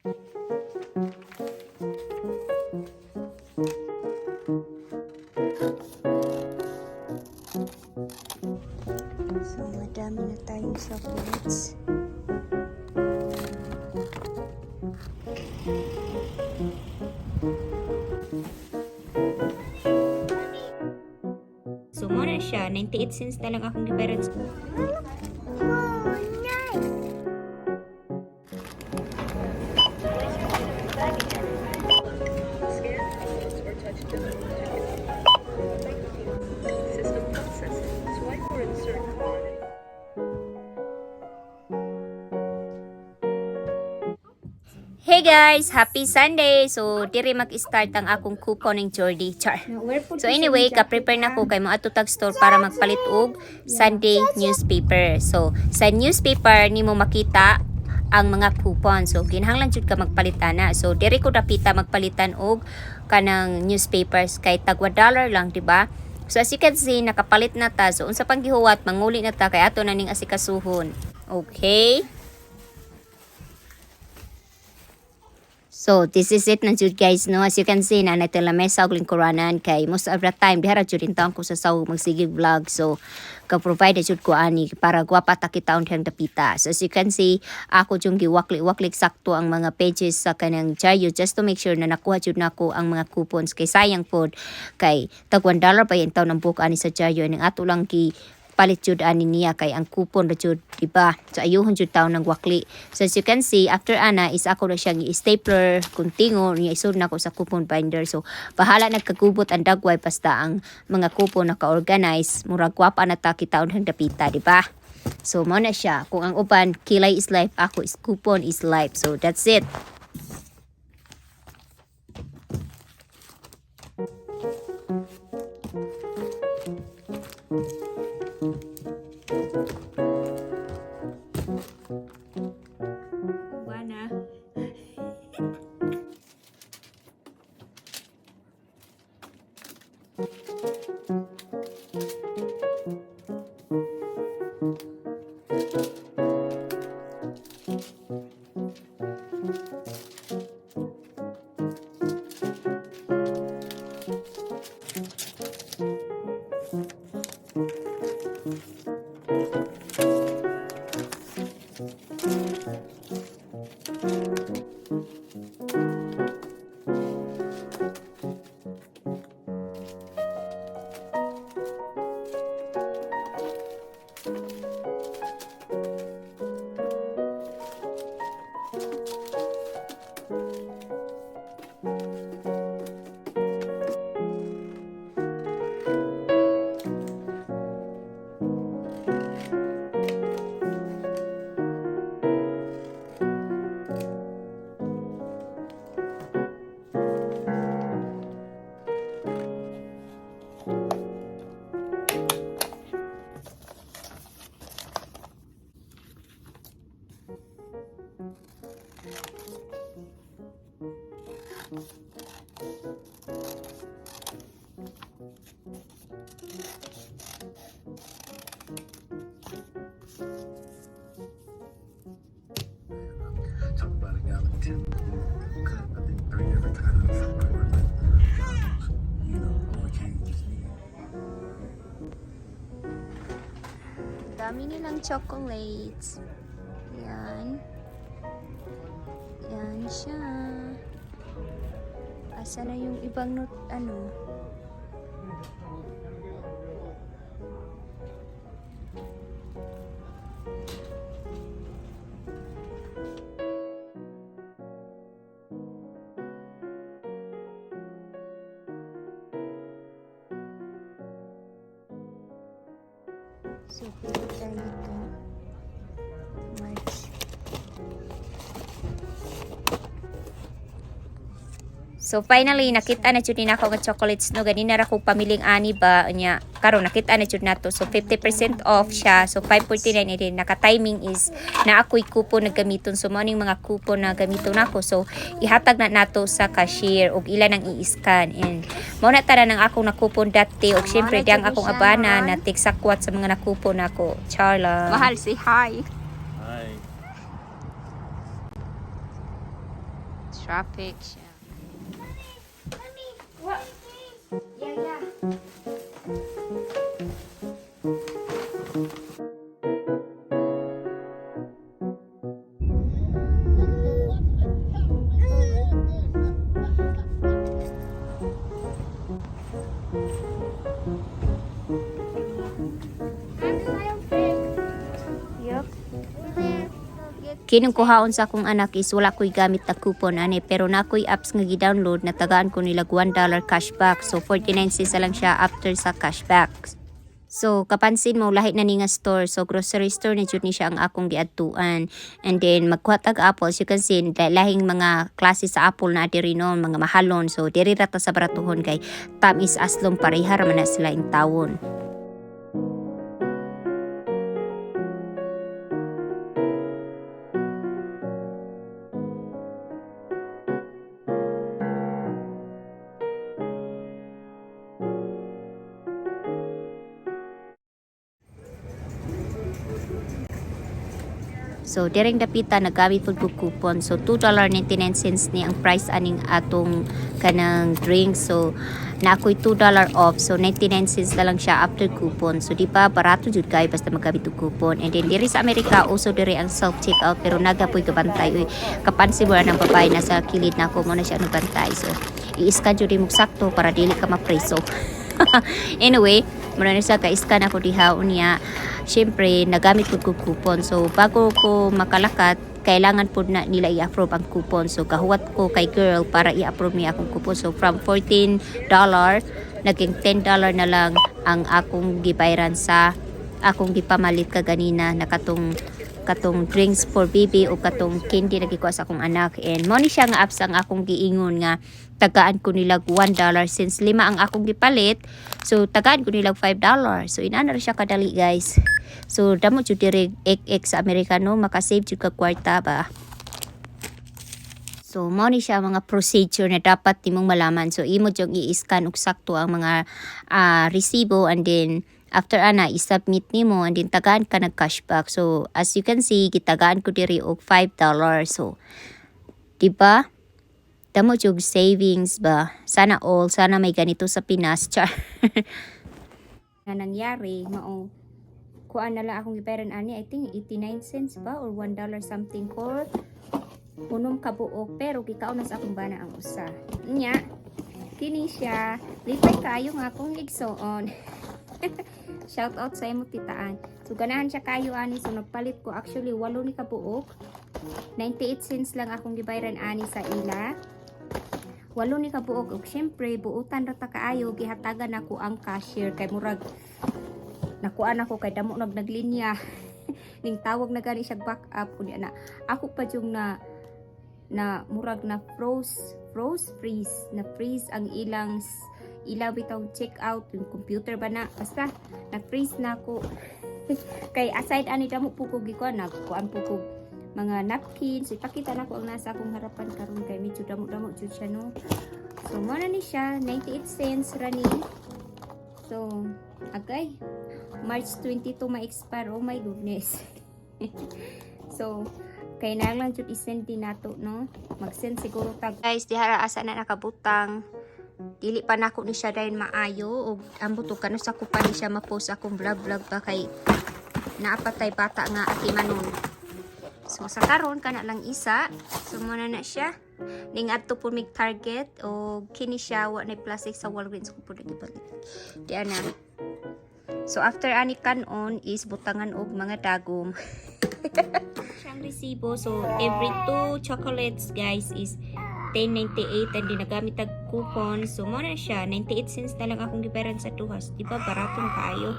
So, madami na tayong chocolates. So mo na siya, 98 cents na lang akong gibayaran. Oh, nice! Scan codes or touch digital ticket. System processing. Swipe or insert card. Hey guys, happy Sunday! So diri mag-start ang akong couponing journey. Char. So anyway, ka-prepare na ko kay mo ato tag store para magpalit og Sunday newspaper. So sa newspaper nimo makita ang mga coupon. So kinahanglan jud ka magpalit ana. So diri ko dapita magpalitan og kanang newspapers kay tag $1 lang, di ba? So as you can see, nakapalit na ta. So unsa pang gihuwat, manguli na ta kay ato na ning asikasuhon. Okay? So, this is it na jud guys, no? As you can see, na natin lamesa og lingkuranan kay most of the time, dihara jud taon ko sa saw magsigig vlog. So, ka-provide na jud ko ani para gwapa ta kitaon dihang dapita. So, as you can see, ako jud giwakli-wakli sakto ang mga pages sa kanang Jayo just to make sure na nakuha jud nako ang mga coupons kay sayang pod kay tag $1 pa yung taon ang book ani sa Jayo ning ato lang gi palit jud ani niya kay ang coupon ra jud, di ba? So ayuhon jud taon ng wakli. So as you can see, after ana is ako na siyang i-stapler kuntingo niya, isud nako sa coupon binder. So bahala nagkagubot ang dagway basta ang mga coupon naka-organize, murag gwapa na ta kitaon hang dapita, di ba? So mao na siya. Kung ang uban kilay is life, ako is coupon is life. So that's it. Buwana. Talk about a guy like Tim cut, I think, three different times before overcame his knee. Dami nilang chocolates. Yan. Yan siya. Asa na yung ibang not, ano? So, pili tayo nito. March. So finally nakita na jud ni nako nga chocolates, no? Ganina ra ko pamiling ani ba nya karon nakita na jud nato. So 50% off siya. So 5.49 din naka timing is na ako'y coupon na gamiton. So mao ning mga coupon na gamiton nako. So ihatag na nato sa cashier og ila nang i-scan and mao na tara nang akong na-coupon dati og syempre Mao na diyang jud akong siya, abana Ron. na tigsakwat sa mga na-coupon nako. Charla. Mahal, say hi. Hi. Traffic siya. What? Yeah. Yup. Kining kuhaon sa akong anak is wala ko'y gamit na coupon ani, pero na ko'y apps nga gi-download na tagaan ko nila $1 cashback. So 49 cents na lang siya after sa cashback. So kapansin mo, lahi na ni nga store. So grocery store na jud ni siya ang akong giadtuan. And then magkuha tag apples, you can see lahing mga klase sa apple na diri no, mga mahalon. So diri ra ta sa baratuhon kay tamis aslom, pareha ra man na sila in tawon. So, dereng dapita nagamit pud ko coupon. So, $2.99 ni ang price aning atong kanang drink. So, na ako'y $2 off. So, 99 cents na lang siya after coupon. So, di ba, barato jud kayo basta magamit og coupon. And then, diri sa Amerika, uso diri ang self-checkout. Pero naga po'y gabantay. Uy, kapansin mo na ng babae nasa kilid na ako mo na siya nagabantay. So, i-scan jud mo sakto para dili ka mapreso. Anyway, muna na siya ka-scan ako diha, unya. Syempre, nagamit ko coupon. So, bago ko makalakat, kailangan po na nila i-approve ang coupon. So, kahuwat ko kay girl para i-approve niya akong coupon. So, from $14, naging $10 na lang ang akong gibayran sa akong gipamalit kaganina na katong katong drinks for baby o katong candy na gikuha sa akong anak. And mo ni siya nga apps ang akong giingon nga tagaan ko nila $1 since lima ang akong gipalit. So tagaan ko nila $5. So inana ra siya kadali, guys. So damo jud diri ek sa Amerikano, makasave jud ka kwarta ba. So, mao ni siya mga procedure na dapat nimong malaman. So, imo jud i-scan og sakto ang mga resibo and then after ana i-submit nimo and then tagaan ka nag cashback. So, as you can see, gitagaan ko diri og $5. So, di ba? Damo jud savings ba? Sana all, sana may ganito sa Pinas. Char. Na nangyari, mao kuan na lang akong gibayaran ani, I think 89 cents ba or $1 something for unom ka buok, pero gikaon na sa akong bana ang usa. Nya, kini siya, lipay kayo nga akong igsoon. Shout out sa imo, titaan. So ganahan siya kayo ani, so nagpalit ko actually walo ni ka buok. 98 cents lang akong gibayaran ani sa ila. Walo ni ka buok ug syempre buutan ra ta kaayo, gihatagan nako ang cashier kay murag nakuan ako kay damo nag naglinya. Ning tawag na gani siya back up unya na ako pa yung na na murag na froze froze freeze na freeze ang ilang ilaw bitaw check out yung computer ba na, basta na freeze na ako kay aside ani damo po ko gikuan, nagkuan po ko mga napkins. Ipakita na ko ang nasa akong harapan karon kay medyo damo-damo jud siya, no. So mo na ni siya, 98 cents ra ni. So agay, March 22 ma-expire. Oh my goodness. So kay na lang jud i-send din nato, no. Mag-send siguro tag guys dihara asa na nakabutang. Dili pa nako ni siya dayon maayo og ambot og kano sa ko pa ni siya ma-post akong vlog vlog ba kay naapatay bata nga atimanon. So sa karon kana lang isa. So mo na na siya. Ning adto po mig Target o kini siya wa na plastic sa Walgreens ko po nagibalik. Di ana. So after ani kanon is butangan og mga dagom. Siyang resibo. So every two chocolates, guys, is 10.98 and di nagamit ang coupon. So mo na siya, 98 cents na lang akong gibayaran sa duhas. Di ba barato na kaayo?